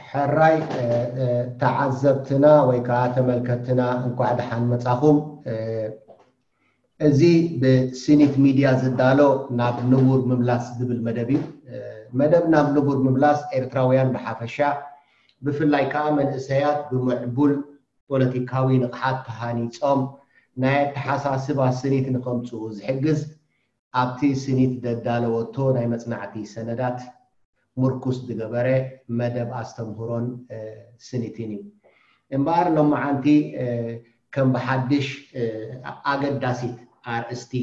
ሕራይ ተዓዘብትና ወይ ከዓ ተመልከትና እንኳዕ ደሓን መጻኹም። እዚ ብሲኒት ሚድያ ዝዳሎ ናብ ንቡር ምምላስ ዝብል መደብ እዩ። መደብ ናብ ንቡር ምምላስ ኤርትራውያን ብሓፈሻ ብፍላይ ከዓ መንእሰያት ብምዕቡል ፖለቲካዊ ንቕሓት ተሃኒጾም ናይ ኣተሓሳስባ ስኒት ንኸምፅኡ ዝሕግዝ ኣብቲ ስኒት ዘዳለወቶ ናይ መፅናዕቲ ሰነዳት ምርኩስ ዝገበረ መደብ ኣስተምህሮን ስኒትን እዩ። እምበኣር ሎመዓንቲ ከም ብሓድሽ ኣገዳሲት ኣርእስቲ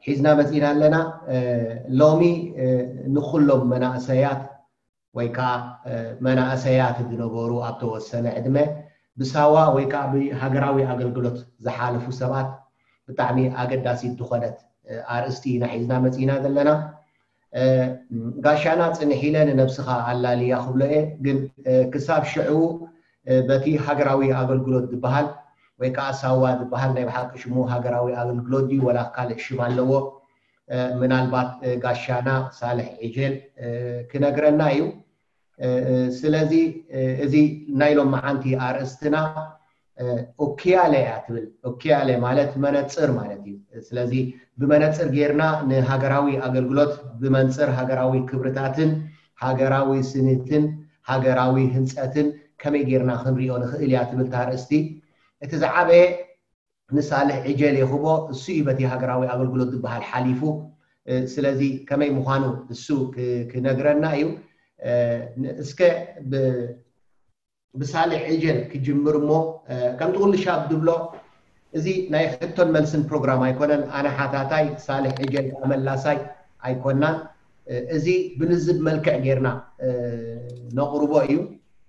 ሒዝና መፂና ኣለና። ሎሚ ንኩሎም መናእሰያት ወይ ከዓ መናእሰያት ዝነበሩ ኣብ ተወሰነ ዕድመ ብሳዋ ወይ ከዓ ብሃገራዊ ኣገልግሎት ዝሓለፉ ሰባት ብጣዕሚ ኣገዳሲት ዝኾነት ኣርእስቲ ኢና ሒዝና መፂና ዘለና። ጋሻና ፅንሕ ኢለ ንነብስኻ ኣላልያ ክብሎ እየ፣ ግን ክሳብ ሽዑ በቲ ሃገራዊ ኣገልግሎት ዝበሃል ወይ ከዓ ሳዋ ዝበሃል ናይ ብሓቂ ሽሙ ሃገራዊ ኣገልግሎት ድዩ ወላ ካልእ ሽም ኣለዎ? ምናልባት ጋሻና ሳልሕ ዕጀል ክነግረና እዩ። ስለዚ እዚ ናይ ሎመዓንቲ ኣርእስትና ኦኪያለ እያ ትብል። ኦኪያለ ማለት መነፅር ማለት እዩ። ስለዚ ብመነፅር ጌርና ንሃገራዊ ኣገልግሎት ብመንፅር ሃገራዊ ክብርታትን ሃገራዊ ስኒትን ሃገራዊ ህንፀትን ከመይ ጌርና ክንሪኦ ንኽእል እያ ትብል እታ ኣርእስቲ። እቲ ዝዓበየ ንሳልሕ ዕጀል የኽቦ፣ እሱ እዩ በቲ ሃገራዊ ኣገልግሎት ዝበሃል ሓሊፉ። ስለዚ ከመይ ምዃኑ እሱ ክነግረና እዩ። እስከ ብሳልሕ ዕጀል ክጅምር እሞ ከምቲ ኩሉ ሻብ ድብሎ እዚ ናይ ሕቶን መልስን ፕሮግራም ኣይኮነን። ኣነ ሓታታይ ሳልሕ ዕጀል ከዓ መላሳይ ኣይኮናን። እዚ ብልዝብ መልክዕ ጌርና ነቕርቦ እዩ።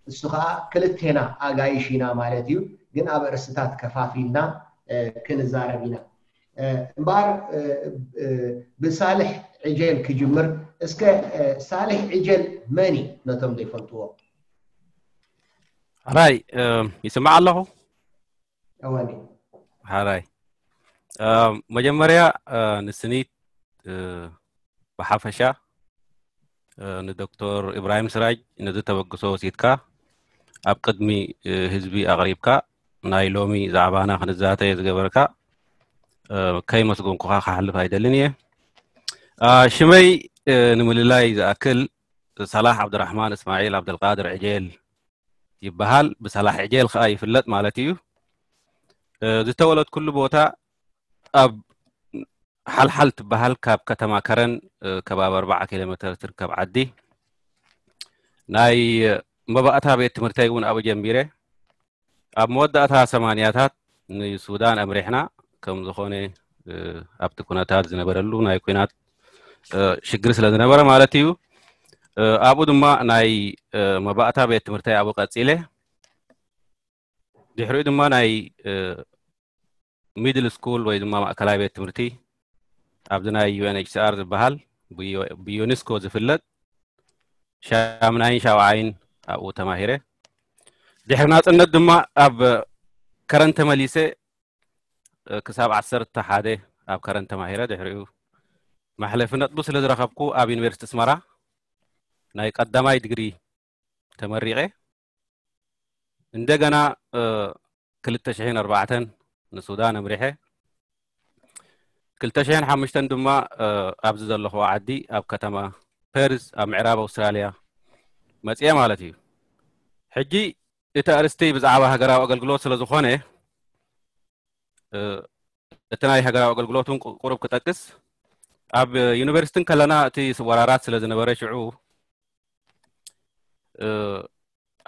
እሱ ከዓ ክልቴና ኣጋይሽ ኢና ማለት እዩ። ግን ኣብ ኣርእስትታት ከፋፊልና ክንዛረብ ኢና። እምበኣር ብሳልሕ ዕጀል ክጅምር። እስከ ሳልሕ ዕጀል መን እዩ ነቶም ዘይፈልጥዎ? ሕራይ ይስማዕ ኣለኹ። እወኒ ሕራይ መጀመርያ ንስኒት ብሓፈሻ ንዶክተር ኢብራሂም ስራጅ ነዚ ተበግሶ ወሲድካ ኣብ ቅድሚ ህዝቢ ኣቕሪብካ ናይ ሎሚ ዛዕባና ክንዛተ ዝገበርካ ከይመስገንኩኻ ክሓልፍ ኣይደልን እየ። ሽመይ ንምልላይ ዝኣክል ሳላሕ ዓብድራሕማን እስማዒል ዓብደልቃድር ዕጀል ይበሃል። ብሳላሕ ዕጀል ከዓ ይፍለጥ ማለት እዩ። ዝተወለድኩሉ ቦታ ኣብ ሓልሓል ትበሃል ካብ ከተማ ከረን ከባቢ ኣርባዓ ኪሎ ሜትር ትርከብ ዓዲ። ናይ መባእታ ቤት ትምህርተይ እውን ኣብኡ ጀሚረ። ኣብ መወዳእታ ሰማንያታት ንሱዳን ኣምሪሕና ከም ዝኾነ ኣብቲ ኩነታት ዝነበረሉ ናይ ኩናት ሽግር ስለ ዝነበረ ማለት እዩ። ኣብኡ ድማ ናይ መባእታ ቤት ትምህርተይ ኣብኡ ቀፂለ። ድሕሪኡ ድማ ናይ ሚድል ስኩል ወይ ድማ ማእከላይ ቤት ትምህርቲ ኣብዚ ናይ ዩ ኤን ኤች ሲ ኣር ዝበሃል ብዩኒስኮ ዝፍለጥ ሻምናይን ሻውዓይን ኣብኡ ተማሂረ። ድሕሪ ናፅነት ድማ ኣብ ከረን ተመሊሰ ክሳብ ዓሰርተ ሓደ ኣብ ከረን ተማሂረ። ድሕሪኡ መሕለፊ ነጥቡ ስለ ዝረኸብኩ ኣብ ዩኒቨርሲቲ ኣስመራ ናይ ቀዳማይ ዲግሪ ተመሪቐ። እንደገና ክልተ ሽሕን ኣርባዕተን ንሱዳን ኣምሪሐ። ክልተ ሽሕን ሓሙሽተን ድማ ኣብዚ ዘለኹ ዓዲ ኣብ ከተማ ፐርዝ ኣብ ምዕራብ ኣውስትራልያ መፅየ ማለት እዩ። ሕጂ እቲ ኣርእስቲ ብዛዕባ ሃገራዊ ኣገልግሎት ስለ ዝኾነ እቲ ናይ ሃገራዊ ኣገልግሎት እውን ቁሩብ ክጠቅስ። ኣብ ዩኒቨርሲቲ ከለና እቲ ወራራት ስለ ዝነበረ ሽዑ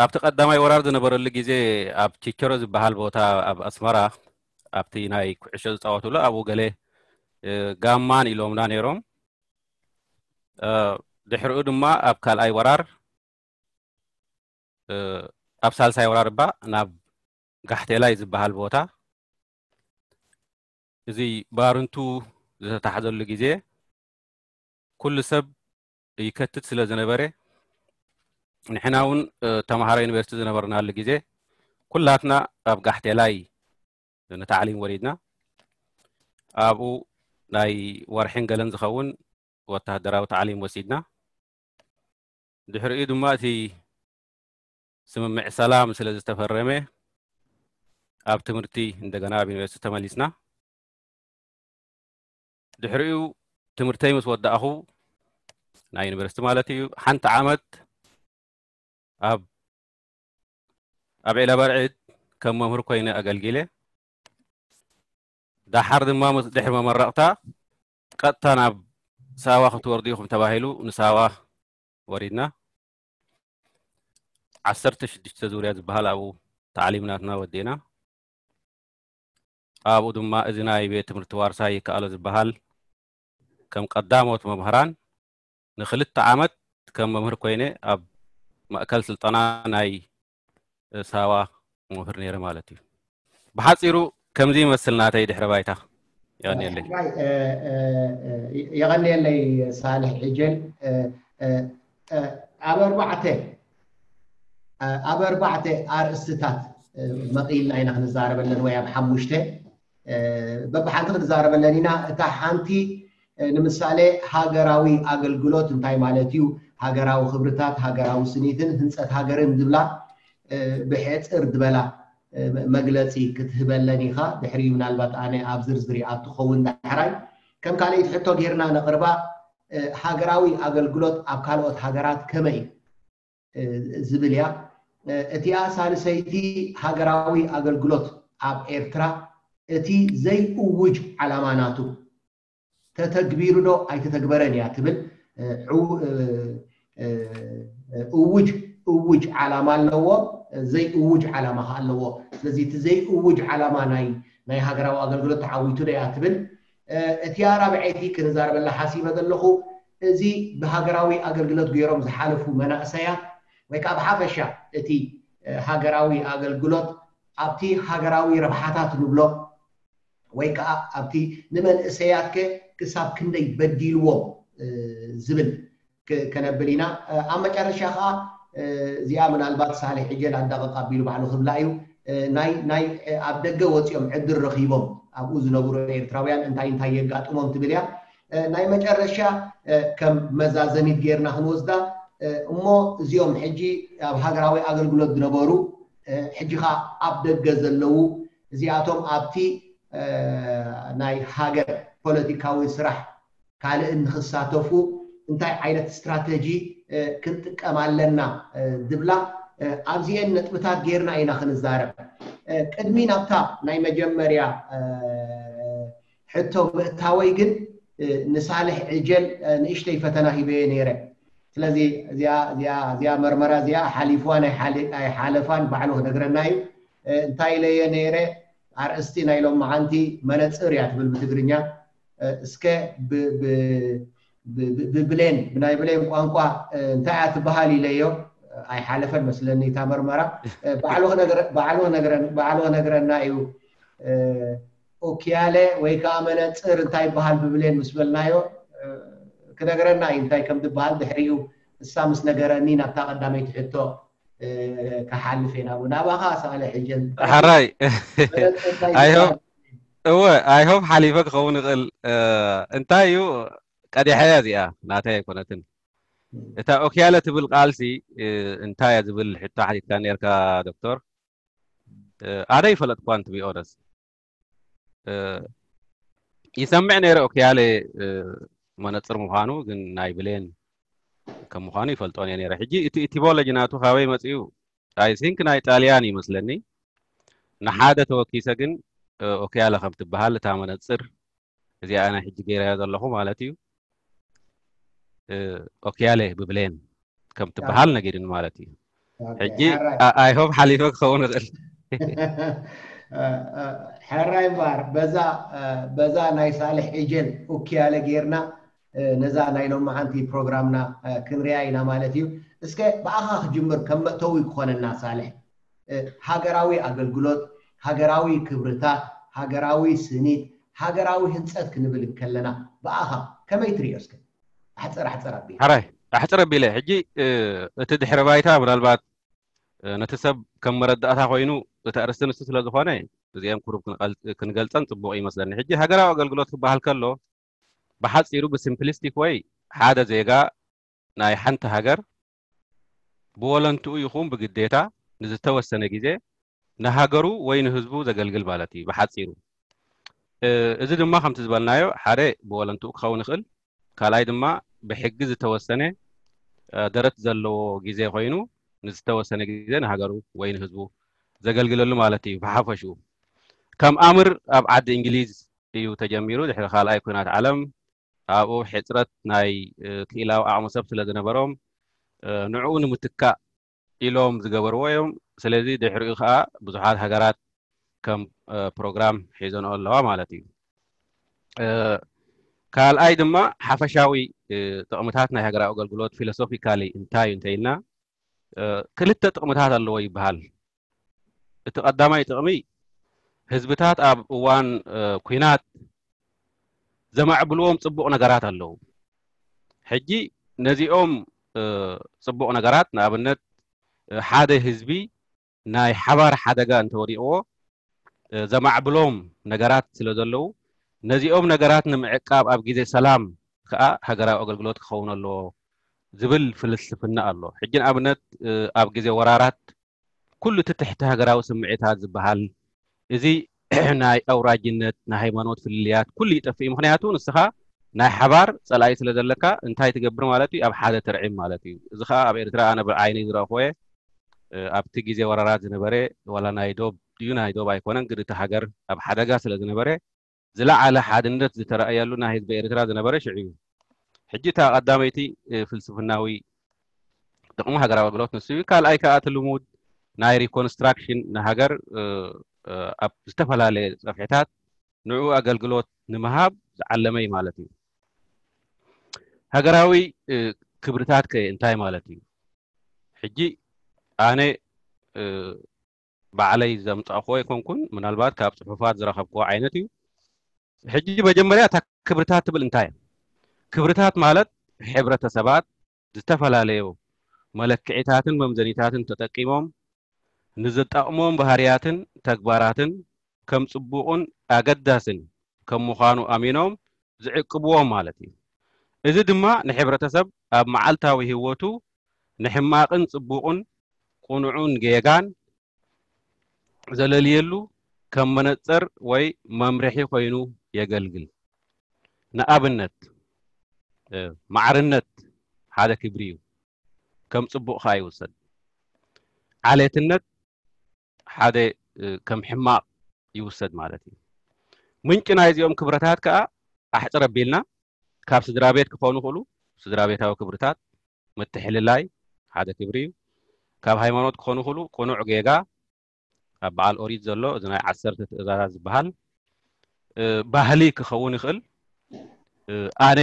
ኣብቲ ቀዳማይ ወራር ዝነበረሉ ግዜ ኣብ ቺቸሮ ዝበሃል ቦታ ኣብ ኣስመራ ኣብቲ ናይ ኩዕሾ ዝፃወትሉ ኣብኡ ገለ ጋማን ኢሎምና ነይሮም። ድሕሪኡ ድማ ኣብ ካልኣይ ወራር ኣብ ሳልሳይ ወራር እባ ናብ ጋሕቴላይ ዝበሃል ቦታ እዚ ባርንቱ ዝተታሕዘሉ ግዜ ኩሉ ሰብ ይከትት ስለ ዝነበረ ንሕና እውን ተምሃሮ ዩኒቨርሲቲ ዝነበርናሉ ግዜ ኩላትና ኣብ ጋሕቴላይ ንታዕሊም ወሪድና። ኣብኡ ናይ ወርሕን ገለን ዝኸውን ወታደራዊ ታዕሊም ወሲድና። ድሕሪኡ ድማ እቲ ስምምዕ ሰላም ስለ ዝተፈረመ ኣብ ትምህርቲ እንደገና ኣብ ዩኒቨርሲቲ ተመሊስና። ድሕሪኡ ትምህርተይ ምስ ወዳእኹ፣ ናይ ዩኒቨርሲቲ ማለት እዩ፣ ሓንቲ ዓመት ኣብ ኣብ ዒላ በርዒድ ከም መምህር ኮይነ ኣገልጊለ። ደሓር ድማ ምስ ድሕሪ መመረቕታ ቀጥታ ናብ ሳዋ ክትወርዱ ኢኹም ተባሂሉ ንሳዋ ወሪድና። ዓሰርተ ሽዱሽተ ዙርያ ዝበሃል ኣብኡ ታዕሊም ናትና ወዲእና። ኣብኡ ድማ እዚ ናይ ቤት ትምህርቲ ዋርሳይ ይከኣሎ ዝበሃል ከም ቀዳሞት መምህራን ንክልተ ዓመት ከም መምህር ኮይነ ኣብ ማእከል ስልጠና ናይ ሳዋ መምህር ነይረ ማለት እዩ። ብሓጺሩ ከምዚ ይመስል ናተይ ድሕረ ባይታ። የቐንየለይ። የቐንየለይ ሳልሕ ዕጀል። ኣብ ኣርባዕተ ኣብ ኣርባዕተ ኣርእስትታት መቒልና ኢና ክንዛረበለን ወይ ኣብ ሓሙሽተ በብሓንቲ ክንዛረበለን ኢና። እታ ሓንቲ ንምሳሌ ሃገራዊ ኣገልግሎት እንታይ ማለት እዩ፣ ሃገራዊ ክብርታት፣ ሃገራዊ ስኒትን ህንፀት ሃገርን ዝብላ ብሕፅር ዝበላ መግለፂ ክትህበለን ኢኻ። ድሕሪኡ ምናልባት ኣነ ኣብ ዝርዝር ይኣቱ ክኸውን ዳሕራይ። ከም ካልኣይቲ ሕቶ ጌርና ነቕርባ፣ ሃገራዊ ኣገልግሎት ኣብ ካልኦት ሃገራት ከመይ እዩ ዝብል እያ። እቲኣ ሳልሰይቲ ሃገራዊ ኣገልግሎት ኣብ ኤርትራ እቲ ዘይእውጅ ዓላማ ናቱ ተተግቢሩ ዶ ኣይተተግበረን እያ ትብል። እውጅ እውጅ ዓላማ ኣለዎ፣ ዘይእውጅ ዓላማ ከ ኣለዎ። ስለዚ እቲ ዘይእውጅ ዓላማ ናይ ናይ ሃገራዊ ኣገልግሎት ተዓዊቱ ዶ እያ ትብል። እቲኣ ራብዐይቲ ክንዛረበላ ሓሲበ ዘለኹ፣ እዚ ብሃገራዊ ኣገልግሎት ገይሮም ዝሓለፉ መናእሰያት ወይ ከዓ ብሓፈሻ እቲ ሃገራዊ ኣገልግሎት ኣብቲ ሃገራዊ ረብሓታት ንብሎ ወይ ከዓ ኣብቲ ንመንእሰያት ከ ክሳብ ክንደይ በዲልዎም ዝብል ከነብል ኢና። ኣብ መጨረሻ ከዓ እዚኣ ምናልባት ሳሌሕ ዕጀል ኣዳቕቕ ኣቢሉ ባዕሉ ክብላ እዩ። ናይ ናይ ኣብ ደገ ወፂኦም ዕድል ረኺቦም ኣብኡ ዝነብሩ ኤርትራውያን እንታይ እንታይ የጋጥሞም ትብል እያ። ናይ መጨረሻ ከም መዛዘሚት ጌርና ክንወስዳ እሞ እዚኦም ሕጂ ኣብ ሃገራዊ ኣገልግሎት ዝነበሩ ሕጂ ከዓ ኣብ ደገ ዘለዉ እዚኣቶም ኣብቲ ናይ ሃገር ፖለቲካዊ ስራሕ ካልእ ንክሳተፉ እንታይ ዓይነት ስትራተጂ ክንጥቀም ኣለና ዝብላ ኣብዚኤን ነጥብታት ጌርና ኢና ክንዛረብ። ቅድሚ ናብታ ናይ መጀመርያ ሕቶ ምእታወይ ግን ንሳልሕ ዕጀል ንእሽተይ ፈተና ሂበዮ ነይረ። ስለዚ እዚኣ መርመራ እዚኣ ሓሊፍዋ ናይ ሓለፋን ባዕሉ ክነግረና እዩ። እንታይ ኢለዮ ነይረ? ኣርእስቲ ናይ ሎማዓንቲ መነፅር እያ ትብል ብትግርኛ። እስከ ብብሌን ብናይ ብሌን ቋንቋ እንታይ እያ ትበሃል ኢለዮ። ኣይሓለፈን መስለኒ እታ መርመራ። ባዕሉ ክነግረና እዩ። ኦኪያለ ወይ ከዓ መነፅር እንታይ ይበሃል ብብሌን ምስ በልናዮ ክነግረና እዩ እንታይ ከም ዝበሃል። ድሕሪኡ እሳ ምስ ነገረኒ ናብታ ቀዳመይቲ ሕቶ ክሓልፍ እየ ናብኡ። ናባኻ ሳለ ሕጀን ሕራይ እወ ኣይሆብ ሓሊፈ ክኸውን ይኽእል። እንታይ እዩ ቀዲሐያ እዚኣ ናተይ ኣይኮነትን። እታ ኦኪያለ ትብል ቃልሲ እንታይ እያ ዝብል ሕቶ ሓቲትካ ነርካ ዶክተር። ኣነ ይፈለጥኳ እንትቢኦነስ ይሰምዕ ነይረ ኦኪያለ መነፅር ምዃኑ ግን ናይ ብሌን ከም ምዃኑ ይፈልጦን እየ ነይረ። ሕጂ እቲ ኢቲቦሎጂ ናቱ ካበይ መፅኡ? ኣይ ቲንክ ናይ ጣልያን ይመስለኒ። ንሓደ ተወኪሰ ግን ኦኪያለ ከም ትበሃል እታ መነፅር እዚኣ ኣነ ሕጂ ገይረያ ዘለኹ ማለት እዩ። ኦኪያለ ብብሌን ከም ትበሃል ነጊሩኒ ማለት እዩ። ሕጂ ኣይሆብ ሓሊፈ ክኸውን ይኽእል። ሕራይ እምበኣር በዛ ናይ ሳልሕ ኤጀን ኡኪያለ ጌርና ነዛ ናይ ሎማዓንቲ ፕሮግራምና ክንሪያ ኢና ማለት እዩ። እስከ ብኣኻ ክጅምር ከም መእተዊ ክኾነና ሳልሕ፣ ሃገራዊ ኣገልግሎት፣ ሃገራዊ ክብርታት፣ ሃገራዊ ስኒት፣ ሃገራዊ ህንፀት ክንብል እንከለና ብኣኻ ከመይ ትሪኦ? እስከ ኣሕፀር ኣሕፀር ኣቢል። ሕራይ ኣሕፅር ኣቢለ ሕጂ እቲ ድሕረ ባይታ ምናልባት ነቲ ሰብ ከም መረዳእታ ኮይኑ እቲ ኣርእስቲ ንሱ ስለ ዝኾነ እዚአን ቁሩብ ክንገልፀን ፅቡቕ ይመስለኒ። ሕጂ ሃገራዊ ኣገልግሎት ክበሃል ከሎ ብሓፂሩ ብሲምፕሊስቲክ ወይ ሓደ ዜጋ ናይ ሓንቲ ሃገር ብወለንትኡ ይኹን ብግዴታ ንዝተወሰነ ግዜ ንሃገሩ ወይ ንህዝቡ ዘገልግል ማለት እዩ ብሓጺሩ። እዚ ድማ ከምቲ ዝበልናዮ ሓደ ብወለንትኡ ክኸውን ይኽእል፣ ካልኣይ ድማ ብሕጊ ዝተወሰነ ደረት ዘለዎ ግዜ ኮይኑ ንዝተወሰነ ግዜ ንሃገሩ ወይ ንህዝቡ ዘገልግለሉ ማለት እዩ። ብሓፈሽኡ ከም ኣምር ኣብ ዓዲ እንግሊዝ እዩ ተጀሚሩ። ድሕሪ ካልኣይ ኩናት ዓለም ኣብኡ ሕፅረት ናይ ክኢላዊ ዓቕሚ ሰብ ስለ ዝነበሮም ንዕኡ ንምትካእ ኢሎም ዝገበርዎ እዮም። ስለዚ ድሕሪኡ ከዓ ብዙሓት ሃገራት ከም ፕሮግራም ሒዘንኦ ኣለዋ ማለት እዩ። ካልኣይ ድማ ሓፈሻዊ ጥቕምታት ናይ ሃገራዊ ኣገልግሎት ፊሎሶፊካሊ እንታይ እዩ እንተኢልና ክልተ ጥቕምታት ኣለዎ ይበሃል። እቲ ቀዳማይ ጥቕሚ ህዝብታት ኣብ እዋን ኩናት ዘማዕብልዎም ፅቡቕ ነገራት ኣለዉ። ሕጂ ነዚኦም ፅቡቕ ነገራት ንኣብነት ሓደ ህዝቢ ናይ ሓባር ሓደጋ እንተወዲቕዎ ዘማዕብሎም ነገራት ስለ ዘለዉ ነዚኦም ነገራት ንምዕቃብ ኣብ ግዜ ሰላም ከዓ ሃገራዊ ኣገልግሎት ክኸውን ኣለዎ ዝብል ፍልስፍና ኣሎ። ሕጂ ንኣብነት ኣብ ግዜ ወራራት ኩሉ እቲ ትሕቲ ሃገራዊ ስምዒታት ዝበሃል እዚ ናይ ኣውራጅነት ናይ ሃይማኖት ፍልልያት ኩሉ ይጠፍእ እዩ። ምክንያቱ ንስኻ ናይ ሓባር ፀላኢ ስለ ዘለካ እንታይ ትገብር ማለት እዩ? ኣብ ሓደ ትርዒም ማለት እዩ። እዚ ከዓ ኣብ ኤርትራ ኣነ ብዓይነይ ዝረእኽዎ ኣብቲ ግዜ ወራራት ዝነበረ ዋላ ናይ ዶብ ድዩ ናይ ዶብ ኣይኮነን ግን እቲ ሃገር ኣብ ሓደጋ ስለ ዝነበረ ዝለዓለ ሓድነት ዝተረኣየሉ ናይ ህዝቢ ኤርትራ ዝነበረ ሽዑ እዩ። ሕጂ እታ ቀዳመይቲ ፍልስፍናዊ ጥቕሚ ሃገራዊ ኣገልግሎት ንሱ እዩ። ካልኣይ ከዓ እቲ ልሙድ ናይ ሪኮንስትራክሽን ንሃገር ኣብ ዝተፈላለየ ፀፍሕታት ንዑ ኣገልግሎት ንምሃብ ዝዓለመ እዩ ማለት እዩ። ሃገራዊ ክብርታት ከ እንታይ ማለት እዩ? ሕጂ ኣነ ባዕለይ ዘምፃእክዎ ኣይኮንኩን፣ ምናልባት ካብ ፅሑፋት ዝረኸብክዎ ዓይነት እዩ። ሕጂ መጀመርያ እታ ክብርታት ትብል እንታይ? ክብርታት ማለት ሕብረተሰባት ዝተፈላለዩ መለክዒታትን መምዘኒታትን ተጠቂሞም ንዝጠቕሞም ባህርያትን ተግባራትን ከም ፅቡቕን ኣገዳስን ከም ምዃኑ ኣሚኖም ዝዕቅብዎም ማለት እዩ። እዚ ድማ ንሕብረተሰብ ኣብ መዓልታዊ ህይወቱ ንሕማቕን ፅቡቕን ቁኑዑን ጌጋን ዘለልየሉ ከም መነፀር ወይ መምርሒ ኮይኑ የገልግል። ንኣብነት ማዕርነት ሓደ ክብሪ እዩ፣ ከም ፅቡቕ ከዓ ይውሰድ። ዓሌትነት ሓደ ከም ሕማቕ ይውሰድ ማለት እዩ። ምንጪ ናይዚኦም ክብረታት ከዓ ኣሕፅር ኣቢልና ካብ ስድራ ቤት ክኾኑ ይኽእሉ፣ ስድራ ቤታዊ ክብርታት፣ ምትሕልላይ ሓደ ክብሪ እዩ። ካብ ሃይማኖት ክኾኑ ይኽእሉ፣ ቅኑዕ ጌጋ ኣብ በዓል ኦሪት ዘሎ እዚ ናይ ዓሰርተ ትእዛዛት ዝበሃል ባህሊ ክኸውን ይኽእል። ኣነ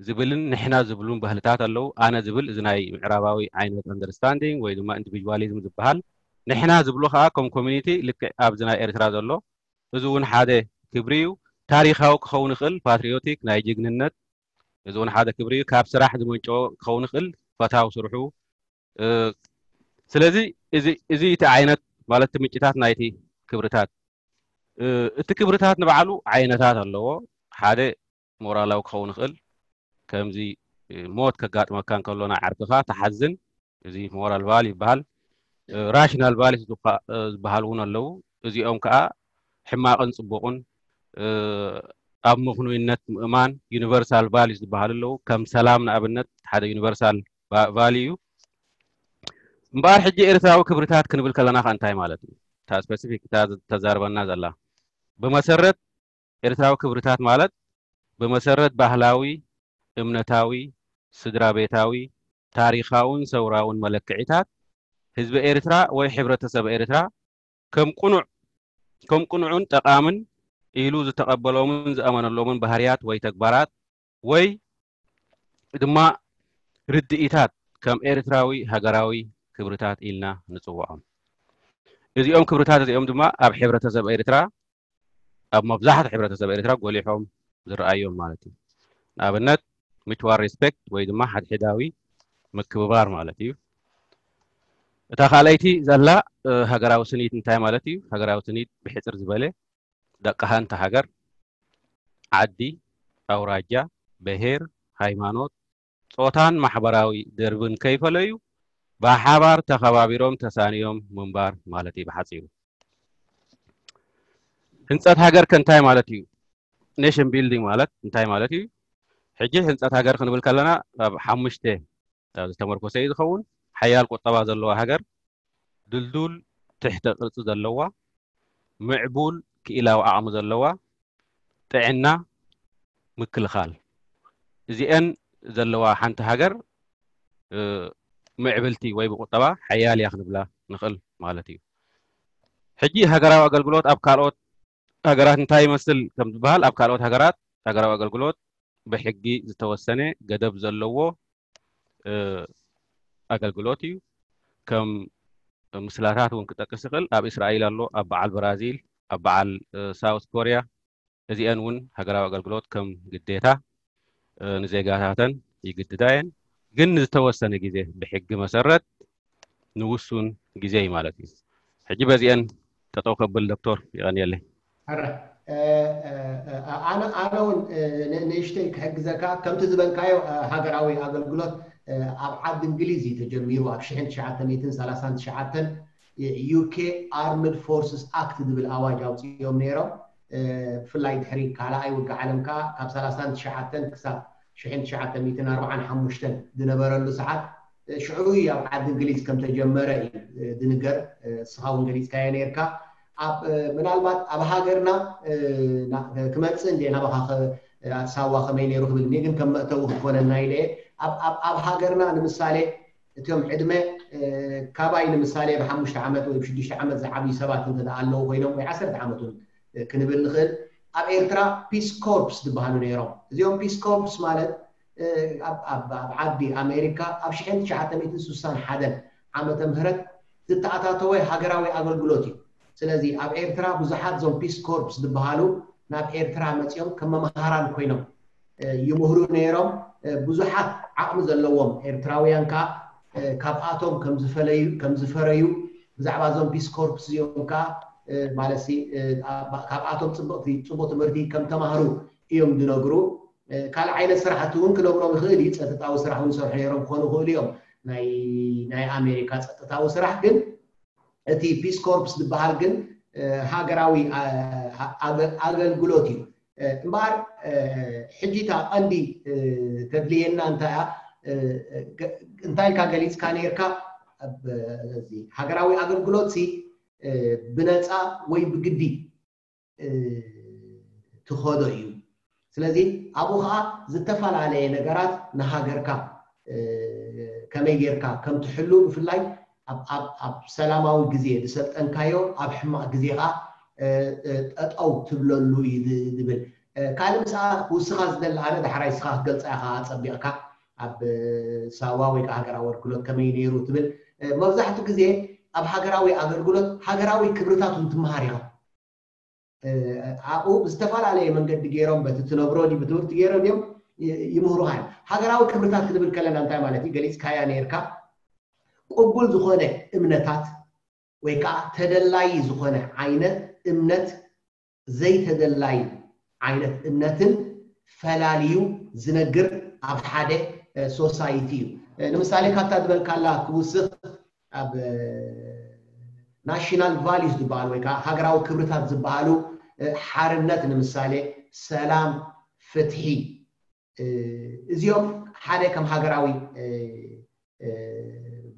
ዝብልን ንሕና ዝብሉን ባህልታት ኣለዉ። ኣነ ዝብል እዚ ናይ ምዕራባዊ ዓይነት ኣንደርስታንዲንግ ወይ ድማ ኢንዲቪጁዋሊዝም ዝበሃል፣ ንሕና ዝብሎ ከዓ ከም ኮሚኒቲ ልክዕ ኣብዚ ናይ ኤርትራ ዘሎ እዚ እውን ሓደ ክብሪ እዩ። ታሪኻዊ ክኸውን ይኽእል፣ ፓትሪዮቲክ ናይ ጅግንነት፣ እዚ እውን ሓደ ክብሪ እዩ። ካብ ስራሕ ዝመንጨወ ክኸውን ይኽእል፣ ፈታዊ ስርሑ። ስለዚ እዚ እቲ ዓይነት ማለት ምንጭታት ናይቲ ክብርታት እቲ ክብርታት ንባዕሉ ዓይነታት ኣለዎ። ሓደ ሞራላዊ ክኸውን ይኽእል፣ ከምዚ ሞት ከጋጥመካ እንከሎ ናይ ዓርክኻ ትሓዝን፣ እዚ ሞራል ቫል ይበሃል። ራሽናል ቫል ዝበሃል እውን ኣለዉ። እዚኦም ከዓ ሕማቕን ፅቡቕን ኣብ ምኽኑይነት ምእማን ዩኒቨርሳል ቫል ዝበሃሉ ኣለዉ። ከም ሰላም ንኣብነት ሓደ ዩኒቨርሳል ቫል እዩ። እምበኣር ሕጂ ኤርትራዊ ክብርታት ክንብል ከለና ከ እንታይ ማለት እዩ? እታ ስፐሲፊክ እታ ተዛርበና ዘላ ብመሰረት ኤርትራዊ ክብርታት ማለት ብመሰረት ባህላዊ፣ እምነታዊ፣ ስድራ ቤታዊ፣ ታሪኻውን ሰውራውን መለክዒታት ህዝቢ ኤርትራ ወይ ሕብረተሰብ ኤርትራ ከም ቅኑዕ ከም ቅኑዕን ጠቓምን ኢሉ ዝተቐበሎምን ዝኣመነሎምን ባህርያት ወይ ተግባራት ወይ ድማ ርድኢታት ከም ኤርትራዊ ሃገራዊ ክብርታት ኢልና ንጽውዖም። እዚኦም ክብርታት እዚኦም ድማ ኣብ ሕብረተሰብ ኤርትራ ኣብ መብዛሕትኡ ሕብረተሰብ ኤርትራ ጎሊሖም ዝረኣዮም ማለት እዩ። ንኣብነት ሚቹዋል ሪስፔክት ወይ ድማ ሓድሕዳዊ ምክብባር ማለት እዩ። እታ ካልኣይቲ ዘላ ሃገራዊ ስኒት እንታይ ማለት እዩ? ሃገራዊ ስኒት ብሕፅር ዝበለ ደቂ ሃንቲ ሃገር፣ ዓዲ፣ ኣውራጃ፣ ብሄር፣ ሃይማኖት፣ ጾታን ማሕበራዊ ደርብን ከይፈለዩ ብሓባር ተኸባቢሮም ተሳንዮም ምንባር ማለት እዩ ብሓፂሩ። ህንፀት ሃገር ከ እንታይ ማለት እዩ? ኔሽን ቢልዲንግ ማለት እንታይ ማለት እዩ? ሕጂ ህንፀት ሃገር ክንብል ከለና ኣብ ሓሙሽተ ዝተመርኮሰ እዩ ዝኸውን። ሓያል ቁጠባ ዘለዋ ሃገር፣ ድልዱል ትሕተ ቅርፂ ዘለዋ፣ ምዕቡል ክኢላዊ ዓቕሚ ዘለዋ፣ ጥዕና፣ ምክልኻል፣ እዚአን ዘለዋ ሓንቲ ሃገር ምዕብልቲ ወይ ብቁጠባ ሓያል እያ ክንብላ ንኽእል ማለት እዩ። ሕጂ ሃገራዊ ኣገልግሎት ኣብ ካልኦት ሃገራት እንታይ ይመስል ከም ዝበሃል፣ ኣብ ካልኦት ሃገራት ሃገራዊ ኣገልግሎት ብሕጊ ዝተወሰነ ገደብ ዘለዎ ኣገልግሎት እዩ። ከም ምስላታት እውን ክጠቅስ ይኽእል። ኣብ እስራኤል ኣሎ፣ ኣብ በዓል ብራዚል፣ ኣብ በዓል ሳውት ኮሪያ፣ እዚአን እውን ሃገራዊ ኣገልግሎት ከም ግዴታ ንዜጋታተን ይግድዳ እየን። ግን ንዝተወሰነ ግዜ ብሕጊ መሰረት ንውሱን ግዜ እዩ ማለት እዩ። ሕጂ በዚአን ጠጠው ከብል ዶክተር፣ የቐንየለይ። ኣነ እውን ንእሽተይ ክሕግዘካ፣ ከምቲ ዝበልካዮ ሃገራዊ ኣገልግሎት ኣብ ዓዲ እንግሊዝ እዩ ተጀሚሩ። ኣብ ሽሕን ትሽዓተ ሚእትን ሰላሳን ትሽዓተን ዩኬ ኣርምድ ፎርስስ ኣክት ዝብል ኣዋጅ ኣውፅኦም ነይሮም። ብፍላይ ድሕሪ ካልኣይ ውግእ ዓለም ከዓ ካብ ሰላሳን ትሽዓተን ክሳብ ሽሕን ትሽዓተ ሚእትን ኣርባዓን ሓሙሽተን ዝነበረሉ ሰዓት ሽዑ እዩ ኣብ ዓዲ እንግሊዝ ከም ተጀመረ እዩ ዝንገር። ንስኻ እውን ገሊፅካዮ ነይርካ። ኣብ ምናልባት ኣብ ሃገርና ክመፅእ እንደ ናባኻ ሳዋ ከመይ ነይሩ ክብል እኒ ግን ከም መእተዊ ክኾነና ኢለ ኣብ ሃገርና ንምሳሌ እቶም ዕድመ ካባይ ንምሳሌ ብሓሙሽተ ዓመት ወይ ብሽዱሽተ ዓመት ዝዓብዩ ሰባት እንተ ኣለዉ ኮይኖም ወይ ዓሰርተ ዓመት እውን ክንብል ንኽእል ኣብ ኤርትራ ፒስ ኮርፕስ ዝበሃሉ ነይሮም። እዚኦም ፒስ ኮርፕስ ማለት ኣብ ዓዲ ኣሜሪካ ኣብ ሽሕን ትሽዓተ ሚእትን ስሳን ሓደን ዓመተ ምህረት ዝተኣታተወ ሃገራዊ ኣገልግሎት እዩ። ስለዚ ኣብ ኤርትራ ብዙሓት ዞም ፒስ ኮርፕስ ዝበሃሉ ናብ ኤርትራ መፂኦም ከም መምሃራን ኮይኖም ይምህሩ ነይሮም። ብዙሓት ዓቕሚ ዘለዎም ኤርትራውያን ከዓ ካብኣቶም ከም ዝፈረዩ ብዛዕባ እዞም ፒስ ኮርፕስ እዚኦም ከዓ ማለት ካብኣቶም ፅቡቅ ትምህርቲ ከም ተማህሩ እዮም ዝነግሩ። ካልእ ዓይነት ስራሕቲ እውን ክነግሮም ይኽእል እዩ። ፀጥታዊ ስራሕ እውን ይሰርሑ ነይሮም ክኾኑ ይኽእሉ እዮም። ናይ ኣሜሪካ ፀጥታዊ ስራሕ ግን እቲ ፒስ ኮርፕስ ዝበሃል ግን ሃገራዊ ኣገልግሎት እዩ። እምበኣር ሕጂ እታ ቀንዲ ተድልየና እንታይ እያ? እንታይ ኢልካ ገሊፅካ ነይርካ? ሃገራዊ ኣገልግሎት ሲ ብነፃ ወይ ብግዲ ትኸዶ እዩ። ስለዚ ኣብኡ ከዓ ዝተፈላለየ ነገራት ንሃገርካ ከመይ ጌርካ ከም ትሕሉ ብፍላይ ኣብ ሰላማዊ ግዜ ዝሰልጠንካዮ ኣብ ሕማቕ ግዜ ከዓ ጠጠው ትብለሉ እዩ ዝብል። ካልእ ምስኣ ክውስኻ ዝደሊ ኣነ ዳሕራይ እስኻ ክትገልፃ ኢኻ ኣፀቢቕካ ኣብ ሳዋ ወይ ከዓ ሃገራዊ ኣገልግሎት ከመይ ነይሩ ትብል። መብዛሕትኡ ግዜ ኣብ ሃገራዊ ኣገልግሎት ሃገራዊ ክብርታት እውን ትመሃር ኢኻ። ኣብኡ ብዝተፈላለየ መንገዲ ገይሮም በቲ ትነብሮ ድዩ ብትምህርቲ ገይሮም ድዮም ይምህሩኻ እዮም። ሃገራዊ ክብርታት ክንብል ከለና እንታይ ማለት እዩ? ገሊፅካያ ነይርካ። ቅቡል ዝኾነ እምነታት ወይ ከዓ ተደላዪ ዝኾነ ዓይነት እምነት ዘይተደላዪ ዓይነት እምነትን ፈላልዩ ዝነግር ኣብ ሓደ ሶሳይቲ እዩ። ንምሳሌ ካብታ ዝበልካላ ክውስኽ ኣብ ናሽናል ቫሊዩስ ዝበሃሉ ወይ ከዓ ሃገራዊ ክብርታት ዝበሃሉ ሓርነት ንምሳሌ ሰላም፣ ፍትሒ እዚኦም ሓደ ከም ሃገራዊ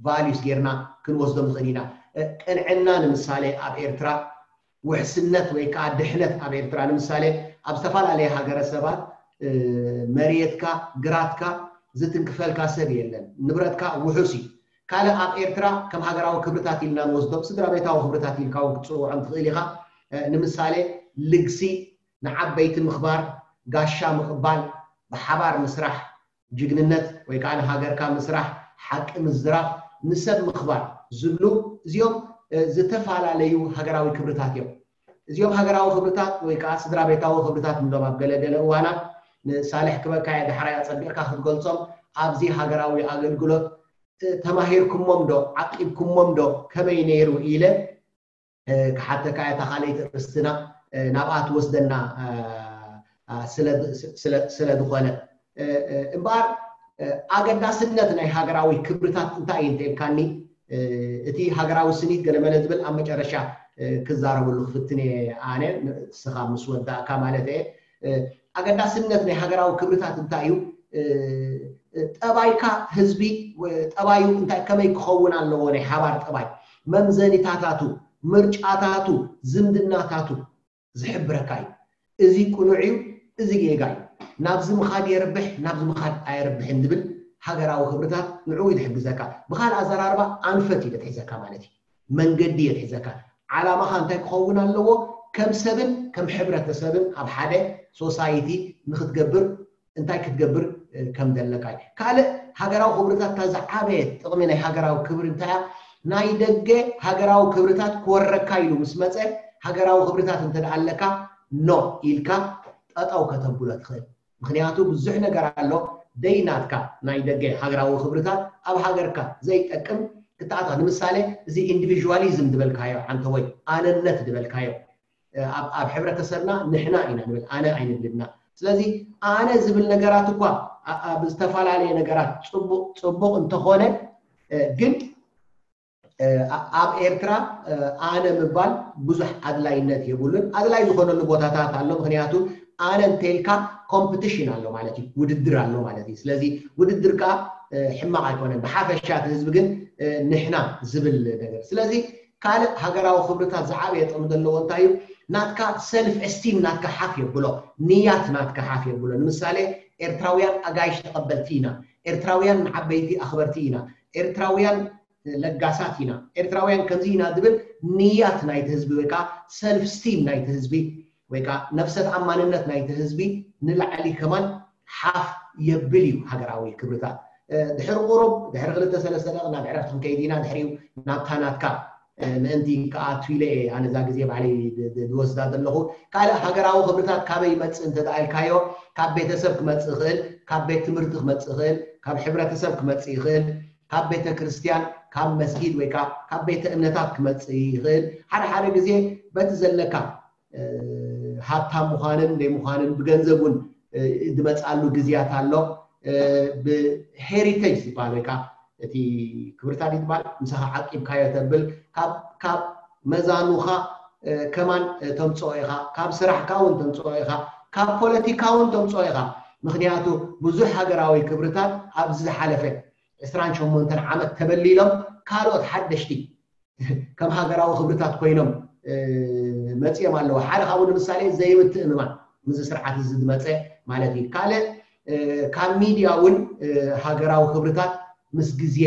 ቫሊዩስ ጌርና ክንወስዶም ንኽእል ኢና። ቅንዕና ንምሳሌ ኣብ ኤርትራ ውሕስነት ወይ ከዓ ድሕነት ኣብ ኤርትራ ንምሳሌ ኣብ ዝተፈላለየ ሃገረሰባት መሬትካ ግራትካ ዝትንክፈልካ ሰብ የለን። ንብረትካ ውሑስ እዩ። ካልእ ኣብ ኤርትራ ከም ሃገራዊ ክብርታት ኢልና ንወስዶም ስድራ ቤታዊ ክብርታት ኢልካ እውን ክትፅውዖም ትኽእል ኢኻ። ንምሳሌ ልግሲ፣ ንዓበይቲ ምኽባር፣ ጋሻ ምቕባል፣ ብሓባር ምስራሕ፣ ጅግንነት ወይ ከዓ ንሃገርካ ምስራሕ፣ ሓቂ ምዝራብ፣ ንሰብ ምኽባር ዝብሉ እዚኦም ዝተፈላለዩ ሃገራዊ ክብርታት እዮም። እዚኦም ሃገራዊ ክብርታት ወይ ከዓ ስድራ ቤታዊ ክብርታት እንብሎም ኣብ ገለ ገለ እዋናት ንሳልሕ ክበካ እየ ዳሕራይ ኣፀቢቕካ ክትገልፆም ኣብዚ ሃገራዊ ኣገልግሎት ተማሂርኩሞም ዶ ዓቂብኩሞም ዶ ከመይ ነይሩ ኢለ ክሓተካ እያ። እታ ካልኣይቲ ርእስትና ናብኣ ትወስደና ስለ ዝኾነ እምበኣር ኣገዳስነት ናይ ሃገራዊ ክብርታት እንታይ እዩ እንተልካኒ፣ እቲ ሃገራዊ ስኒት ገለመለ ዝብል ኣብ መጨረሻ ክዛረበሉ ክፍትን እየ ኣነ፣ ንስኻ ምስ ወዳእካ ማለት እየ። ኣገዳስነት ናይ ሃገራዊ ክብርታት እንታይ እዩ? ጠባይካ ህዝቢ፣ ጠባዩ እንታይ፣ ከመይ ክኸውን ኣለዎ? ናይ ሓባር ጠባይ፣ መምዘኒታታቱ፣ ምርጫታቱ፣ ዝምድናታቱ ዝሕብረካ እዩ። እዚ ቅኑዕ እዩ፣ እዚ ጌጋ እዩ፣ ናብዚ ምኻድ የርብሕ፣ ናብዚ ምኻድ ኣየርብሕን ዝብል ሃገራዊ ክብርታት ንዕኡ እዩ ዝሕግዘካ። ብኻልእ ኣዘራርባ ኣንፈት እዩ ዘትሕዘካ ማለት እዩ። መንገዲ የትሕዘካ። ዓላማኻ እንታይ ክኸውን ኣለዎ? ከም ሰብን ከም ሕብረተሰብን ኣብ ሓደ ሶሳይቲ ንክትገብር እንታይ ክትገብር ከም ዘለካ እዩ። ካልእ ሃገራዊ ክብርታት፣ እታ ዝዓበየት ጥቕሚ ናይ ሃገራዊ ክብሪ እንታይ እያ? ናይ ደገ ሃገራዊ ክብርታት ክወረካ ኢሉ ምስ መፀ፣ ሃገራዊ ክብርታት እንተ ደኣ ኣለካ፣ ኖ ኢልካ ጠጠው ከተብሎ ትኽእል። ምክንያቱ ብዙሕ ነገር ኣሎ፣ ደይ ናትካ ናይ ደገ ሃገራዊ ክብርታት ኣብ ሃገርካ ዘይጠቅም ክትኣታ። ንምሳሌ፣ እዚ ኢንዲቪዥዋሊዝም ዝበልካዮ፣ ዓንተወይ ኣነነት ዝበልካዮ፣ ኣብ ሕብረተሰብና ንሕና ኢና ንብል፣ ኣነ ኣይንብልና። ስለዚ ኣነ ዝብል ነገራት እኳ ኣብ ዝተፈላለየ ነገራት ፅቡቕ እንተኾነ፣ ግን ኣብ ኤርትራ ኣነ ምባል ብዙሕ ኣድላይነት የብሉን። ኣድላይ ዝኾነሉ ቦታታት ኣሎ። ምክንያቱ ኣነ እንተልካ ኮምፕቲሽን ኣሎ ማለት እዩ፣ ውድድር ኣሎ ማለት እዩ። ስለዚ ውድድር ከዓ ሕማቕ ኣይኮነን። ብሓፈሻ እቲ ህዝቢ ግን ንሕና ዝብል ነገር። ስለዚ ካልእ ሃገራዊ ክብርታት ዝዓበየ ጥቕሚ ዘለዎ እንታይ እዩ? ናትካ ሰልፍ ኤስቲም ናትካ ሓፍ የብሎ፣ ንያት ናትካ ሓፍ የብሎ። ንምሳሌ ኤርትራውያን ኣጋይሽ ተቐበልቲ ኢና፣ ኤርትራውያን ንዓበይቲ ኣኽበርቲ ኢና፣ ኤርትራውያን ለጋሳት ኢና፣ ኤርትራውያን ከምዚ ኢና ዝብል ንያት ናይቲ ህዝቢ ወይ ከዓ ሰልፍ ስቲም ናይቲ ህዝቢ ወይ ከዓ ነፍሰ ተኣማንነት ናይቲ ህዝቢ ንላዕሊ ከማን ሓፍ የብል እዩ ሃገራዊ ክብርታት። ድሕሪ ቁሩብ፣ ድሕሪ ክልተ ሰለስተ ደቂ ናብ ዕረፍቲ ክንከይድ ኢና። ድሕሪኡ ናብታ ናትካ ምእንቲ ከኣቱ ኢለ እየ ኣነ እዛ ግዜ ባዕለይ ዝወስዳ ዘለኹ። ካልእ ሃገራዊ ክብርታት ካበይ ይመፅእ እንተ ደኣ ኢልካዮ፣ ካብ ቤተሰብ ክመፅእ ይኽእል፣ ካብ ቤት ትምህርቲ ክመፅእ ይኽእል፣ ካብ ሕብረተሰብ ክመፅእ ይኽእል፣ ካብ ቤተ ክርስቲያን፣ ካብ መስጊድ ወይ ካብ ቤተ እምነታት ክመፅእ ይኽእል። ሓደ ሓደ ግዜ በቲ ዘለካ ሃብታም ምዃንን ዘይምዃንን ብገንዘብ እውን ዝመፅኣሉ ግዜያት ኣሎ። ብሄሪቴጅ ዝበሃል ወይ ከዓ እቲ ክብርታት ዝበሃል ምሳኻ ዓቂብካዮ ተብል፣ ካብ መዛኑኻ ከማን ተምፅኦ ኢኻ፣ ካብ ስራሕካ እውን ተምፅኦ ኢኻ፣ ካብ ፖለቲካ እውን ተምፅኦ ኢኻ። ምክንያቱ ብዙሕ ሃገራዊ ክብርታት ኣብዚ ዝሓለፈ ዕስራን ሸሞንተን ዓመት ተበሊሎም ካልኦት ሓደሽቲ ከም ሃገራዊ ክብርታት ኮይኖም መፅኦም ኣለዉ። ሓደ ካብኡ ንምሳሌ ዘይምትእምማን ምስዚ ስርዓት እዚ ዝመፀ ማለት እዩ። ካልእ ካብ ሚድያ እውን ሃገራዊ ክብርታት ምስ ግዜ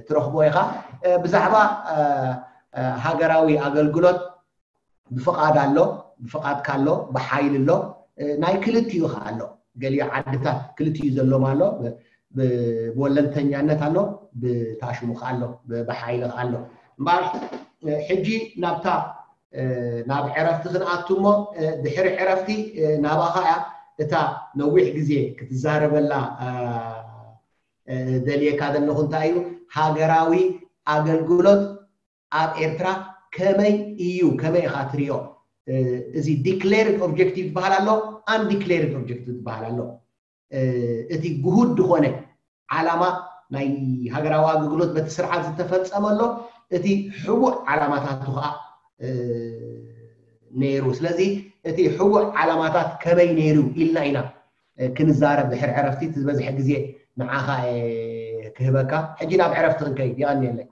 ትረኽቦ ኢኻ። ብዛዕባ ሃገራዊ ኣገልግሎት ብፍቓድ ኣሎ፣ ብፍቓድካ ኣሎ፣ ብሓይሊ ኣሎ፣ ናይ ክልቲኡ ኸዓ ኣሎ። ገሊኡ ዓድታት ክልቲኡ ዘሎም ኣሎ፣ ብወለንተኛነት ኣሎ፣ ብታሽሙ ኸዓ ኣሎ፣ ብሓይሊ ኸዓ ኣሎ። እምበኣር ሕጂ ናብታ ናብ ዕረፍቲ ክንኣቱ እሞ፣ ድሕሪ ዕረፍቲ ናባኻ እያ እታ ነዊሕ ግዜ ክትዛረበላ ደልየካ ዘለኹ እንታይ እዩ፣ ሃገራዊ ኣገልግሎት ኣብ ኤርትራ ከመይ እዩ፣ ከመይ ኢኻ ትሪኦ? እዚ ዲክሌርድ ኦብጀክቲቭ ዝበሃል ኣሎ፣ ኣንዲክሌርድ ኦብጀክቲቭ ዝበሃል ኣሎ። እቲ ግሁድ ዝኾነ ዓላማ ናይ ሃገራዊ ኣገልግሎት በቲ ስርዓት ዝተፈጸመ ኣሎ፣ እቲ ሕቡእ ዓላማታቱ ከዓ ነይሩ። ስለዚ እቲ ሕቡእ ዓላማታት ከመይ ነይሩ ኢልና ኢና ክንዛረብ ድሕሪ ዕረፍቲ፣ እቲ ዝበዝሐ ግዜ ንዓኻ ክህበካ። ሕጂ ናብ ዕረፍቲ ክንከይድ፣ የቐንየለይ።